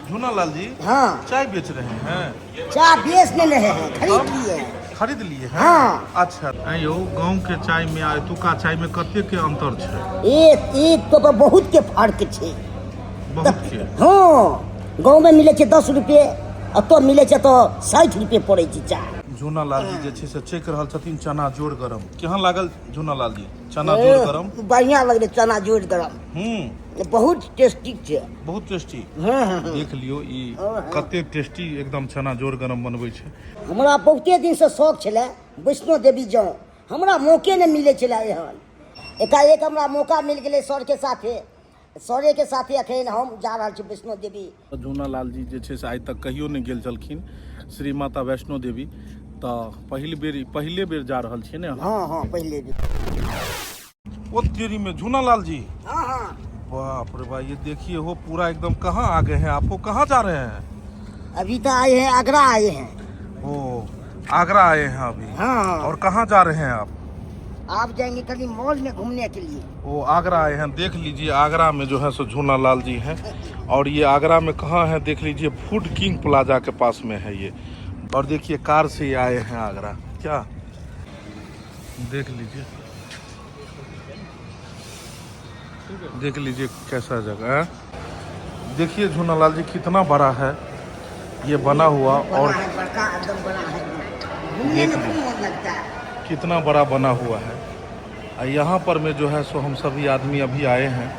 झूना लाल जी। हाँ। चाय बेच रहे हैं? चाय बेच नहीं रहे हैं, खरीद लिए हैं। खरीद लिए हैं? हाँ। अच्छा, आइयो गांव के चाय में आ एतुका चाय में कते के अंतर छै? एक एक तो पर बहुत के फर्क छै। बहुत के? हाँ, गाँव में मिले छै 10 रुपये, एतऽ मिले छै तो 60 रुपये पड़ै छै चाय। झूना लाल जी जे छै से चेक रहल छथिन चना जोड़ गरम। केहन लागल झूना लाल जी चना जोड़ गरम? बढ़िया लगलै चना जोड़ गरम। बहुत टेस्टी छै। बहुत टेस्टी। हाँ, हाँ, हाँ। देख लियो ई हाँ, हाँ। कते टेस्टी एकदम चना जोड़ गरम बनबै छै। हमरा बहुते दिनसँ शौक छलै वैष्णो देवी जाऊँ, हमरा मौके नहि मिलै छलै एहन। एकाएक हमरा मौका मिल गेलै सरके साथे, सरेके साथे अखन हम जा रहल छी वैष्णो देवी। झूना लाल जी जे छै से आइ तक कहियो नहि गेल छलखिन श्री माता वैष्णो देवी, तऽ पहिले बेर जा रहल छियै ने? हाँ हाँ, पहिले बेर। ओ तेरी में झूना लाल जी। हाँ हाँ। बाप रे भाई, ये देखिए हो पूरा एकदम कहाँ आ गए हैं आप, वो कहाँ जा रहे हैं? अभी तो आए हैं आगरा आए हैं। ओ आगरा आए हैं अभी? हाँ, हाँ। और कहाँ जा रहे हैं आप? आप जाएंगे कहीं मॉल में घूमने के लिए। वो आगरा आए हैं, देख लीजिए आगरा में जो है सो झूना लाल जी हैं। और ये आगरा में कहाँ है देख लीजिए, फूड किंग प्लाजा के पास में है ये। और देखिए कार से ये आए हैं आगरा, क्या देख लीजिए, देख लीजिए कैसा जगह है। देखिए झूना लाल जी कितना बड़ा है ये बना हुआ। और बड़ा है, बड़का एकदम बड़ा है, घूमने देख में लीजिए। खूब मन लगता है। कितना बड़ा बना हुआ है। और यहाँ पर में जो है सो हम सभी आदमी अभी आए हैं।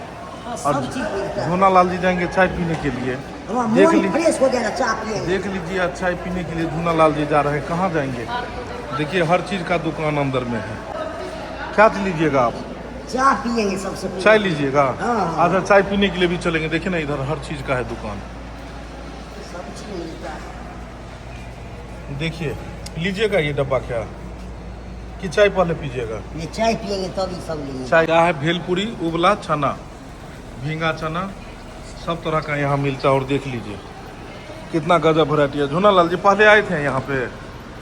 हाँ, और सब चीज मिलता है। झूना लाल जी जाएंगे चाय पीने के लिए। हमारा देख मन ली- फ्रेश हो जाएगा चाय पिएंगे। देख लीजिए, चाय पीने के लिए झूना लाल जी जा रहे हैं। कहाँ जाएंगे? देखिए हर चीज़ का दुकान अंदर में है। क्या लीजिएगा आप? चाय पिएंगे सबसे पहले। चाय लीजिएगा? हाँ, हाँ। अच्छा, चाय पीने के लिए भी चलेंगे। देखिए ना इधर हर चीज़ का है दुकान, सब चीज मिलता है। देखिए लीजिएगा ये डब्बा क्या कि चाय पहले पीजिएगा? ये चाय पिएंगे तभी सब लेंगे। चाय क्या है? भेलपुरी, उबला चना, भींगा चना, सब तरह का यहाँ मिलता है। और देख लीजिए कितना गजब वैरायटी है। झूना लाल जी पहले आए थे यहाँ पे?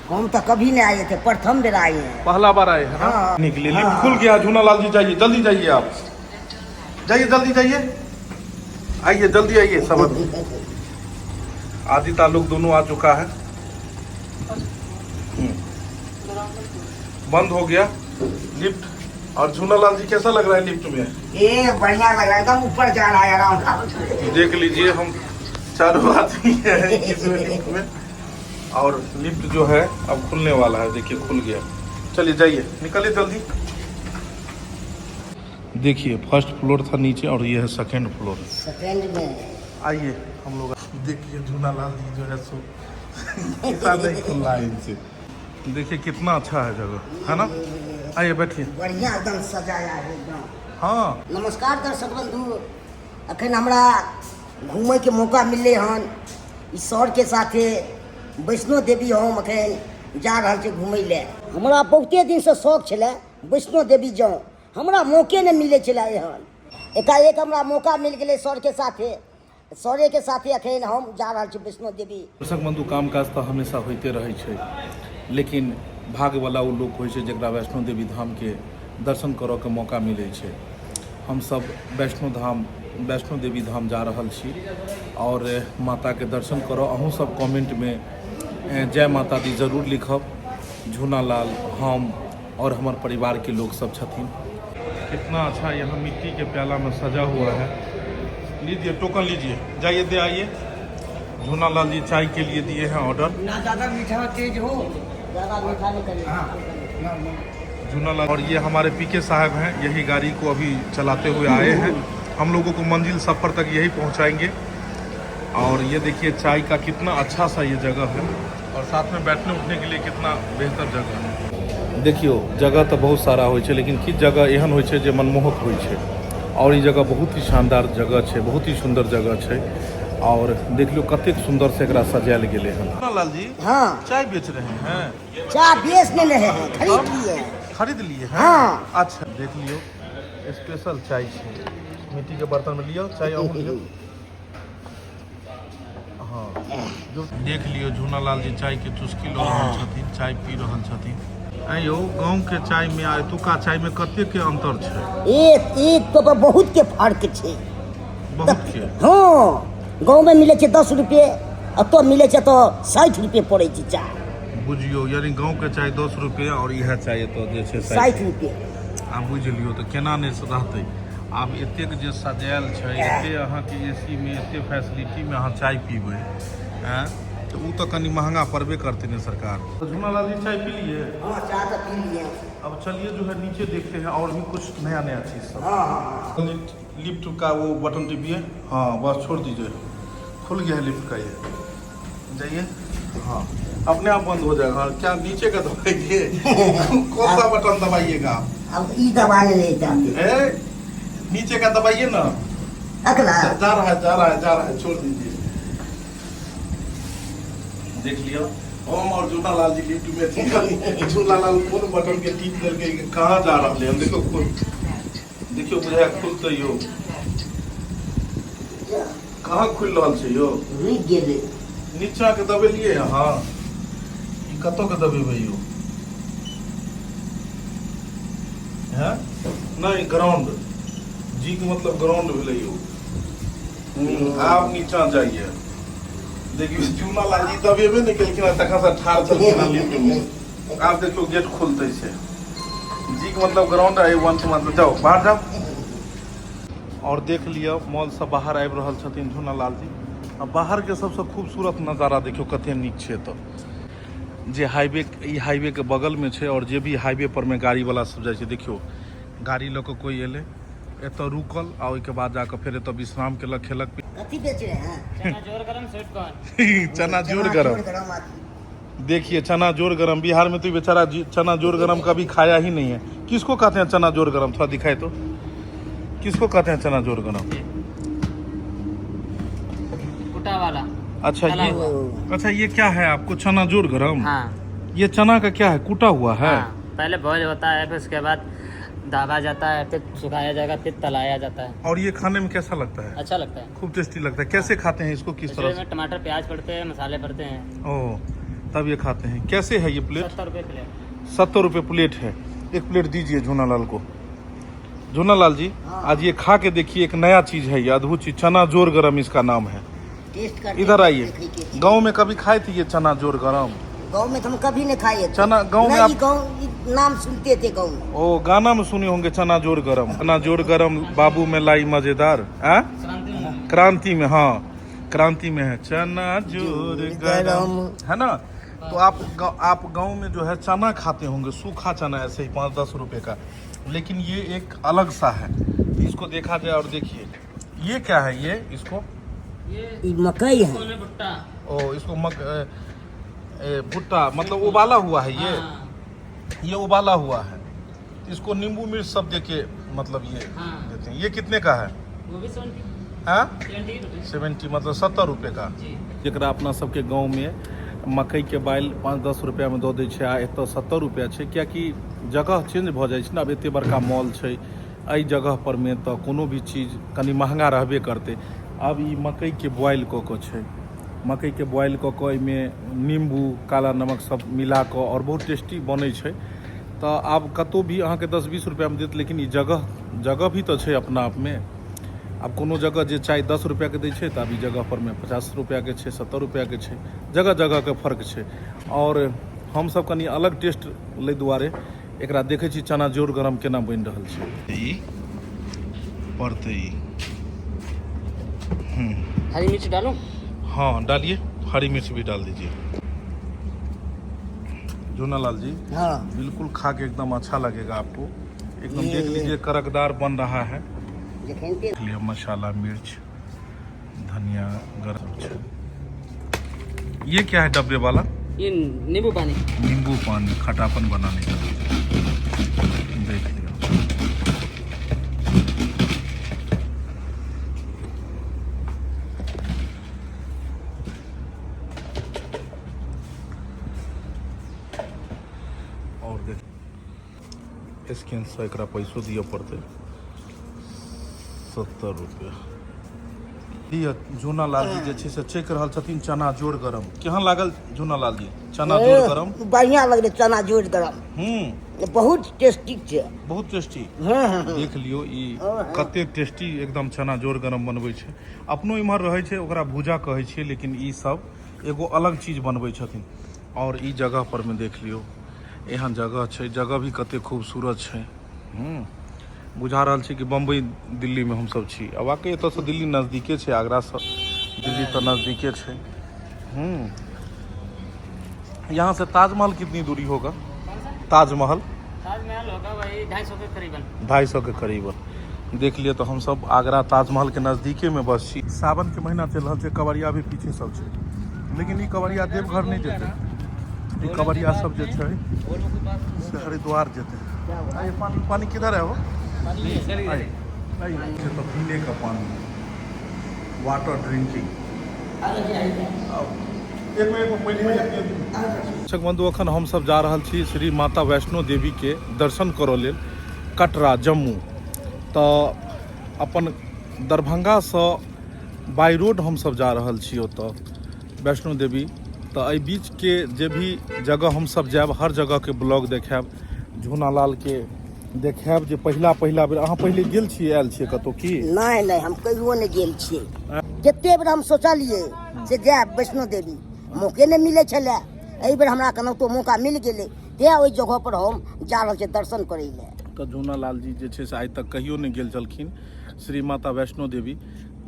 हम तो कभी नहीं आए थे, प्रथम बेर आए हैं। पहला बार आए हैं ना? हाँ। निकले, लिफ्ट हाँ। खुल गया। झूना लाल जी जाइए, जल्दी जाइए आप, जाइए जल्दी जाइए, आइए जल्दी आइए सब आदमी। आदि तालुक दोनों आ चुका है। बंद हो गया लिफ्ट। और झूना लाल जी कैसा लग रहा है लिफ्ट में? ये बढ़िया लग रहा है, एकदम ऊपर जा रहा है आराम से। देख लीजिए हम चारों आदमी हैं इसमें लिफ्ट में। और लिफ्ट जो है अब खुलने वाला है, देखिए खुल गया। चलिए जाइए, निकलिए जल्दी। देखिए फर्स्ट फ्लोर था नीचे और ये है सेकंड फ्लोर। सेकंड में आइए हम लोग। देखिए झूना लाल जी जो है सो ऐसा नहीं खुल रहा है इनसे। देखिए कितना अच्छा है जगह, है ना? आइए बैठिए। बढ़िया एकदम सजाया है एकदम। हाँ। नमस्कार दर्शक बंधु, अखन हमरा घूमे के मौका मिलले हन ई सर के साथे वैष्णो देवी हम अखन जा रहल छी घूमै ले। हमरा बहुते दिनसँ शौक छलै वैष्णो देवी जाऊँ, हमरा मौके नहि मिलै छलै एहन। एकाएक हमरा मौका मिल गेलै सरके साथे, सरेके साथे अखन हम जा रहल छी वैष्णो देवी। दर्शक बंधु, काम काज तऽ हमेशा होइते रहै छै, लेकिन भाग्यवला ओ लोक होइ छै जकरा वैष्णो देवी धामके दर्शन करऽके मौका मिलै छै। हमसब वैष्णो धाम, वैष्णो देवी धाम जा रहल छी और माताके दर्शन करऽ। अहूँ सब कमेंटमे जय माता दी जरूर लिखब। झूना लाल, हम और हमर परिवार के लोग सब छथिन। कितना अच्छा यहाँ मिट्टी के प्याला में सजा हुआ है। लीजिए टोकन लीजिए, जाइए दे आइए। झूना लाल जी चाय के लिए दिए हैं ऑर्डर। ना ज़्यादा मीठा तेज हो, ज़्यादा मीठा नहीं करिए। झूना लाल और ये हमारे पीके साहब हैं, यही गाड़ी को अभी चलाते हुए आए हैं। हम लोगों को मंजिल सफ़र तक यही पहुंचाएंगे। और ये देखिए चाय का कितना अच्छा सा ये जगह है और साथ में बैठने उठने के लिए कितना बेहतर जगह है। देखियो जगह तो बहुत सारा होइ छै, लेकिन किछु जगह एहन होइ छै जे मनमोहक होइ छै। और ई जगह बहुत ही शानदार जगह छै, बहुत ही सुंदर जगह छै। और देख लियो कतेक सुंदर से एकरा सजायल गेलै हन। लाल जी, हाँ। चाय बेच रहे हैं? चाय बेच नहीं रहे हैं, खरीद लिए हैं। खरीद लिए हैं? हाँ। अच्छा, देख लियो स्पेशल चाय छै, मिट्टी के बर्तन में लियो चाय, अहूँ लियो। हाँ, देख लियो झूना लाल जी चाय के चुस्की लऽ रहल छथिन, चाय पी रहल छथिन। आइयो गाँव के चाय में आ एतुका चाय में कते के अंतर छै? एक एक तो पर बहुत के फर्क छै। बहुत के? हाँ, गाँवमे मिलै छै 10 रुपए, एतऽ मिलै छै तऽ 60 रुपए पड़ै छै चाय। बुझियौ, यानी गाँवके चाय 10 रुपए आओर इएह चाय एतऽ जे छै 60 रुपए। आब बुझि लियौ तऽ केना नहि रहतै? आब एतेक जे सजायल छै, एते अहाँके एसीमे, एते फैसिलिटीमे अहाँ चाय पीबै, आँय, तऽ ओ तऽ कनि महंगा पड़बे करतै ने सरकार। झूना लाल जी चाय पी लिए? हाँ, चाय तऽ पी लिए। अब चलिए जो है नीचे देखते हैं और भी कुछ नया नया चीज सब। हाँ हाँ हाँ लिफ्ट, लिफ्ट का वो बटन टिपिए। हाँ, बस छोड़ दीजिए। खुल गया है लिफ्ट का ये। जाइए। हाँ, अपने आप बंद हो जाएगा। हाँ, क्या नीचे का दबाइए? कौन सा बटन दबाइएगा आप? अब ई दबाने नहीं चाहते। ए, नीचे का दबाइए ना। अगला। जा रहा है, जा रहा है, जा रहा है, छोड़ दीजिए। देख लियो, हम और झूना लाल जी लिफ्ट में थे। झूना लाल कोन बटन के टीप देलकै, कहाँ जा रहले हम। देखो, खुल, देखियो, बुझाय खुलते यो। कहाँ खुलि रहल छै यौ? रुकि गेलै। नीचा के दबेलियै अहाँ? ई कतऽ के दबेबै यौ? हैं, नहि, ग्राउंड। जी के मतलब ग्राउंड भेलै यौ। आब नीचा जाइए। देखियौ, चूना लाल जी दबेबे नहि केलखिन आ तखन से ठाढ़ छलखिन हँ लिफ्ट मे। आब देखियौ, गेट खुलते छै। जी के मतलब ग्राउंड आ वन के मतलब जाओ, बाहर जाओ। और देख लिअ, मॉलसँ बाहर आबि रहल छथिन झूना लाल जी आ बाहरके सबसँ खूबसूरत नजारा देखियौ, कते नीक छै एतऽ। जे हाईवे, ई हाईवे के बगलमे छै और जे भी हाईवे पर मे गाड़ी वाला सब जाइ छै, देखियौ, गाड़ी लऽ कऽ कोइ एलै, एतऽ रुकल आ ओहिके बाद जाकऽ फेर एतऽ विश्राम केलक, खेलक। कथी बेच रहे हैं? चना जोर गरम, स्वीट कॉर्न। चना जोर गरम। गरम आदमी। देखिए, चना जोर गरम। बिहार में तो ये बेचारा चना जोर गरम कभी खाया ही नहीं है। किसको कहते हैं चना जोर गरम? थोड़ा दिखाए तो, किसको कहते हैं चना जोर गरम? कुटा वाला। अच्छा। तला ये हुआ। अच्छा, ये क्या है आपको? चना जोर गरम? हाँ। ये चना का क्या है? कूटा हुआ है? हाँ, पहले बॉयल होता है, फिर उसके बाद दाबा जाता है, फिर सुखाया जाएगा, फिर तलाया जाता है। और ये खाने में कैसा लगता है? अच्छा लगता है। खूब टेस्टी लगता है। कैसे खाते हैं इसको, किस तरह से? इसमें टमाटर, प्याज पड़ते हैं, मसाले पड़ते हैं। ओ, तब ये खाते हैं। कैसे है ये प्लेट? 70 रुपये प्लेट। 70 रुपये प्लेट है। एक प्लेट दीजिए झूना लाल को। झूना लाल जी, आज ये खा के देखिए, एक नया चीज है ये, अद्भुत चीज। चना जोर गरम इसका नाम है। टेस्ट कर। इधर आइए। गांव में कभी खाए थे ये चना जोर गरम? गाँव में तो हम कभी नहीं खाए थे। चना गाँव में नहीं, आप गाँव ई नाम सुनते थे गाँव में। ओ, गाना में सुने होंगे, चना जोर गरम, चना जोर गरम, बाबू में लाई मजेदार आ क्रांति में। हाँ, क्रांति में है चना जोर गरम, है ना? तो आप गांव में जो है चना खाते होंगे, सूखा चना ऐसे ही 5-10 रुपए का, लेकिन ये एक अलग सा है। इसको देखा जाए और देखिए, ये क्या है? ये इसको ये ई मकई है। कौन है? भुट्टा। ओ, इसको मक ए, ए, भुट्टा मतलब उबाला हुआ है ये। हाँ। ये उबाला हुआ है। इसको नींबू मिर्च सब दे के मतलब ये देते हैं। ये कितने का है? वो भी 70। हाँ? 70 रुपये। 70 मतलब 70 रुपये का। जी। जकरा अपना सबके गाँवमे मकइके बाइल 5-10 रुपैआमे दऽ दै छै आ एतऽ 70 रुपैआ छै, किएकि जगह चेंज भऽ जाइ छै ने। आब एते बड़का मॉल छै, एहि जगह पर मे तऽ कोनो भी चीज कनि महगा रहबे करतै। आब ई मकइके बॉयल कऽ कऽ छै। मकइके बॉयल कऽ कऽ एहिमे नीम्बू, काला नमक सब मिला कऽ आओर बहुत टेस्टी बनै छै। तऽ आब कतहु भी अहाँके 10-20 रुपैआमे देत, लेकिन ई जगह जगह भी तऽ छै अपना आपमे। आब कोनो जगह जे चाय 10 रुपैआके दै छै, तऽ आब ई जगह परमे 50 रुपैआके छै, 70 रुपैआके छै। जगह जगहके फर्क छै। आओर हमसब कनि अलग टेस्ट लै दुआरे एकरा देखै छी, चना जोर गरम केना बनि रहल छै। ई पड़तै ई। हरी मिर्च डालूं? हाँ, डालिए, हरी मिर्च भी डाल दीजिए। झूना लाल जी, बिल्कुल खा के एकदम अच्छा लगेगा आपको एकदम। देख लीजिए, करकदार बन रहा है। जखन ते लिया मसाला, मिर्च, धनिया, गरम। ये क्या है डब्बे वाला? ये नींबू पानी। नींबू पानी, खटापन बनाने का। देख लिया। और देख, स्कैन से एकरा पैसो दिअ पड़तै। 70 रुपया। लिअ झूना लाल जी जे छै से चखि रहल छथिन चना जोर गरम। केहन लागल झूना लाल जी चना जोर गरम? बढ़िया लगलै चना जोर गरम। बहुत टेस्टी छै। बहुत टेस्टी। हँ हँ हँ। देख लियौ ई हँ, हँ। कते टेस्टी एकदम चना जोर गरम बनबै छै। अपनो इम्हर रहै छै ओकरा भूजा कहै छियै, लेकिन ई सब एगो अलग चीज बनबै छथिन। और ई जगह पर मे देख लियौ एहन जगह छै, जगह भी कते खूबसूरत छै। बुझा रहल छै कि बम्बई दिल्ली मे हमसब छी। आ वाकई एतऽ से दिल्ली नजदीके छै, आगरा से दिल्ली तऽ नजदीके छै। यहाँ से ताजमहल कितनी दूरी होगा? ताजमहल? ताजमहल होगा वही 250 के करीबन। 250 के करीबन। देख लिअ तऽ हमसब आगरा ताजमहल के नजदीके में बस छी। सावन के महीना चलि रहल छै, कवरिया भी पीछे सब छै, लेकिन ई कवरिया देवघर नहि जेतै, ई कवरिया सब जे छै से हरिद्वार जेतै। आइए, पानी पानी किधर है वो? आइए, आइए। छै तऽ पीने का पानी, वाटर ड्रिंकिंग। दर्शक बंधु, अखन हमसब जा रहल छी श्री माता वैष्णो देवी के दर्शन करऽ लेल कटरा जम्मू। तऽ अपन दरभंगासँ बाई रोड हमसब जा रहल छी ओतऽ वैष्णो देवी। तऽ एहि बीचके जे भी जगह हमसब जायब हर जगहके ब्लॉग देखायब, झूना लालके देखायब जे पहिला पहिला बेर। अहाँ पहिले गेल छियै, आयल छियै कतहु की? नहि नहि, हम कहियो नहि गेल छियै। जते बेर हम सोचलियै से जायब वैष्णो देवी, मौके नहि मिलै छलै। एहि बेर हमरा केनाहितो मौका मिल गेलै, तेँ ओहि जगह पर हम जा रहल छियै दर्शन करै लए। तऽ झूना लाल जी जे छै से आइ तक कहियो नहि गेल छलखिन श्री माता वैष्णो देवी,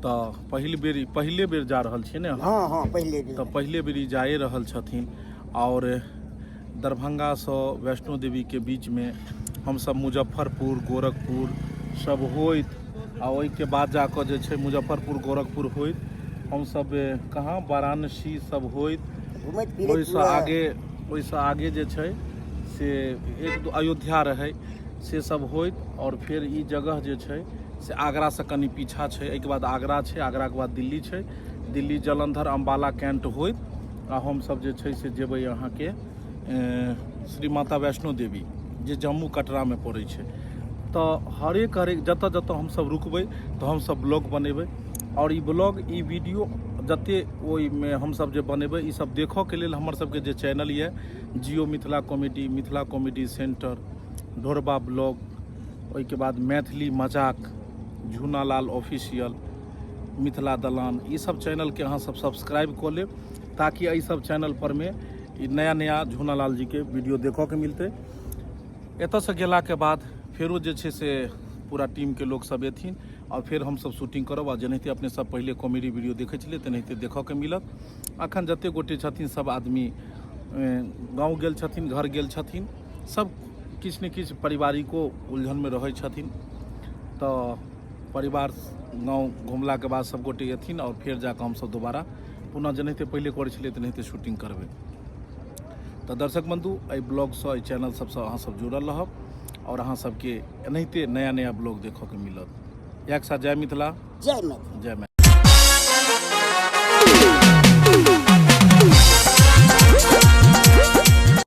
तऽ पहिल बेर, पहिले बेर जा रहल छियै ने? हँ हँ, पहिले बेर। तऽ पहिले बेर ई जाए रहल छथिन। आओर दरभंगासँ वैष्णो देवीके बीचमे हमसब मुजफ्फरपुर गोरखपुर सब होइत आ ओहिके बाद जाकऽ जे छै मुजफ्फरपुर गोरखपुर होइत हमसब कहाँ वाराणसी सब होइत घुमैत फिरैत ओहिसँ पूरा आगे, ओहिसँ आगे जे छै से एक दू अयोध्या रहै, से सब होइत। आओर फेर ई जगह जे छै से आगरासँ कनि पीछा छै, एहिके बाद आगरा छै, आगराके बाद दिल्ली छै, दिल्ली जलंधर अम्बाला कैंट होइत आ हमसब जे छै से जेबै अहाँके श्री माता वैष्णो देवी जे जम्मू कटरामे पड़ै छै। तऽ हरेक हरेक जतऽ जतऽ हमसब रुकबै तऽ हमसब ब्लॉग बनेबै। आओर ई ब्लॉग ई वीडियो जते ओहिमे हमसब जे बनेबै ई सब देखऽके लेल हमर सबके जे चैनल यऽ Jio Mithila comedy, Mithila comedy centre, Dhorba blog, ओहिके बाद मैथिली मजाक, झूनालाल ऑफिशियल, मिथिला दलान, ई सब चैनलके अहाँ सब सब्सक्राइब कऽ लेब ताकि एहि सब चैनल पर मे ई नया नया झूनालाल जीके वीडियो देखऽके मिलतै। एतऽसँ गेलाके बाद फेरो जे छै से पूरा टीमके लोक सब एथिन आओर फेर हमसब शूटिंग करब। आ जेनाहिते अपने सब पहिले कॉमेडी वीडियो देखै छलियै तेनाहिते देखऽके मिलत। अखन जते गोटे छथिन सब आदमी गाँव गेल छथिन, घर गेल छथिन, सब किछु ने किछु पारिवारिको उलझनमे रहै छथिन। तऽ परिवार गाँव घुमलाके बाद सब गोटे एथिन आओर फेर जाकऽ हमसब दोबारा पुनः जेनाहिते पहिले करै छलियै तेनाहिते शूटिंग करबै। तऽ दर्शक बंधु, एहि ब्लॉगसँ एहि चैनल सबसँ अहाँ सब जुड़ल रहब आओर अहाँ सबके एनाहिते नया नया ब्लॉग देखऽके मिलत। इएहके साथ जय मिथिला, जय मैथिली, जय मैथिली।